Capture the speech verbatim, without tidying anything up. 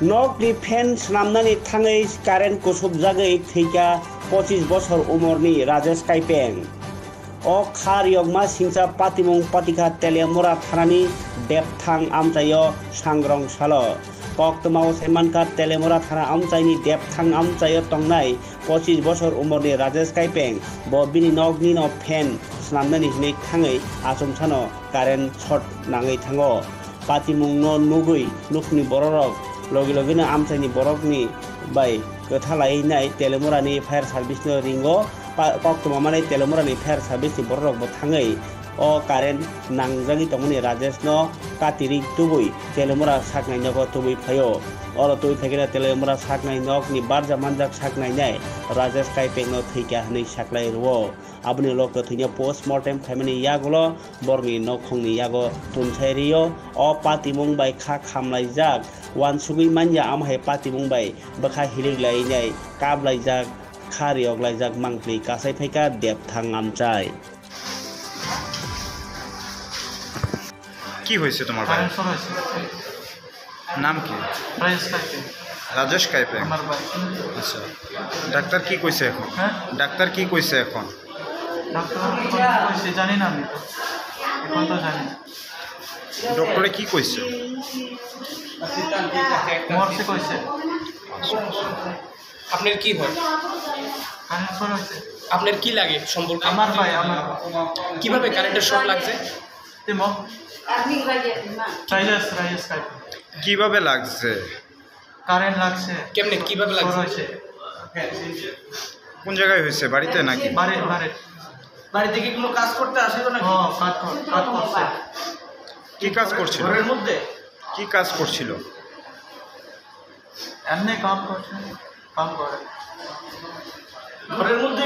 Nokni fan swnamnani thangwi current kusubjagwi thwikha pochis bosor umorni Rajesh Kaipeng. O kha riyokma singcha patimung patikha Teliamura thanani Depthang amchaio sangrong salo. Koktwmao saimankha Teliamura thana amchaini Depthang amchaio tongnai pochis bosor umorni Rajesh Kaipeng. Bo bini noknino fan swnamnani hinwi thangwi achomsano current short nangwi thango. Patimungno nugwi nukni bororok logi logino amchaini borokni bai kwtha laiwi nai Teliamurani fire service no ringo. Pa-, koktwma manwi Teliamurani fire service ni bororok bo thangwi o current nangjagwi tongmani Rajesh no katirik tubui Teliamura saknai nogo tubui phaio. Oro tubui phaikhe Teliamura saknai nokni barja manjak saknai nai Rajesh Kaipeng no thwikha hinwi saklai rwo. Aboni ulo kwthwino post mortem khaimani yagulo borokni nokhongni yago tunsai rio. O patimung bai kha khamlaijak, uansugwi manya, amo hai patimung bai bwkha hilik lainai kaplaijak, kha riyok laijak mangpli kasai phaikha Depthang amchai. কি হয়েছে তোমার ভাই? Current short হয়েছে। নাম কি? রাজেশ কাইপে। রাজেশ কাইপে। আমার ভাই। আচ্ছা। ডাক্তার কি কইছে এখন? হ্যাঁ? ডাক্তার কি কইছে এখন? ডাক্তার এখন কি কইছে জানি না আমি তো। এখন তো জানি না। ডক্টরে কি কইছে? মরছে কইছে। আপনার কি হয়? কারেন্ট শর্ট হয়েছে। আপনার কি লাগে সম্পর্কে? আমার ভাই, আমার। কিভাবে কারেন্টের শর্ট লাগছে? Timo. Rajesh, Rajesh Kaipeng. কিভাবে লাগছে? কারেন্ট লাগছে। কেমনে, কিভাবে লাগছে? শর্ট হয়েছে। কোন জায়গায় হয়েছে? বাড়িতে নাকি? বাড়ি, বাড়ি। বাড়িতে কি কোনো কাজ করতে আসে তো নাকি? ও, কাজ কর-, কাজ করছে। কি কাজ করছিল? ঘরের মধ্যে? কি কাজ করছিল? এমনি কাম করছে, কাম করে। ঘরের মধ্যে